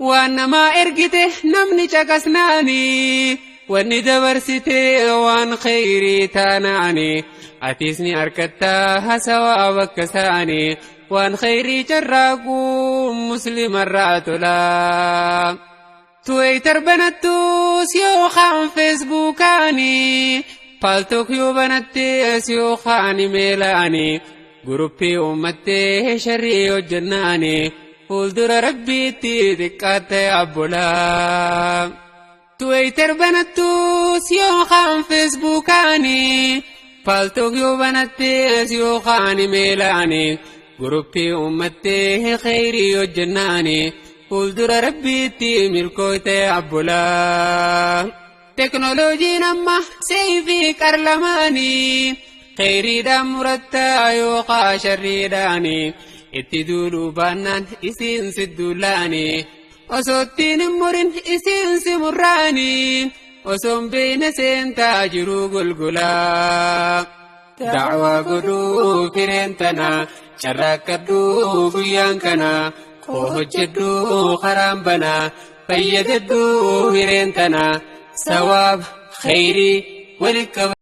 Waan namaa ergite namni caqasnaani, wanni dabarsite waan kheyrii taanaani, atis ni argattaa hasawaa bakka isaanii. Waan kheyrii carraaquu muslimarraa tolaa. Twitter banattus yookaan Facebookaanii, Paltalk yoo banattees yookaan imeelaanii, guruppii uummattee sharrii hojjennaanii, fuuldura Rabbiitti xiqqaatte abbolaa. Twitter banattus yookaan Facebookaanii, Paltalk yoo banattees yookaan imeelaanii, guruppii uummattee kheyrii hojjennaanii, fuuldura Rabbiitti milkooyte abbolaa. Teknooloojiin amma seefii qarlamaanii, kheyriidhaan murattaa yookaan sharriidhaanii, itti duuluu baannaan isiin si duulaanii, osoo ittiin hin murin isiin si murraanii, osoo hin beekne seentaa jiruu golgolaa. Da'waa godhuu fireen tana, carraaqqadhuu guyyaan kana, koo hojjedhuu karaan banaa, fayyadadhuu hireen tana, sawaab kheyrii walitti qaba.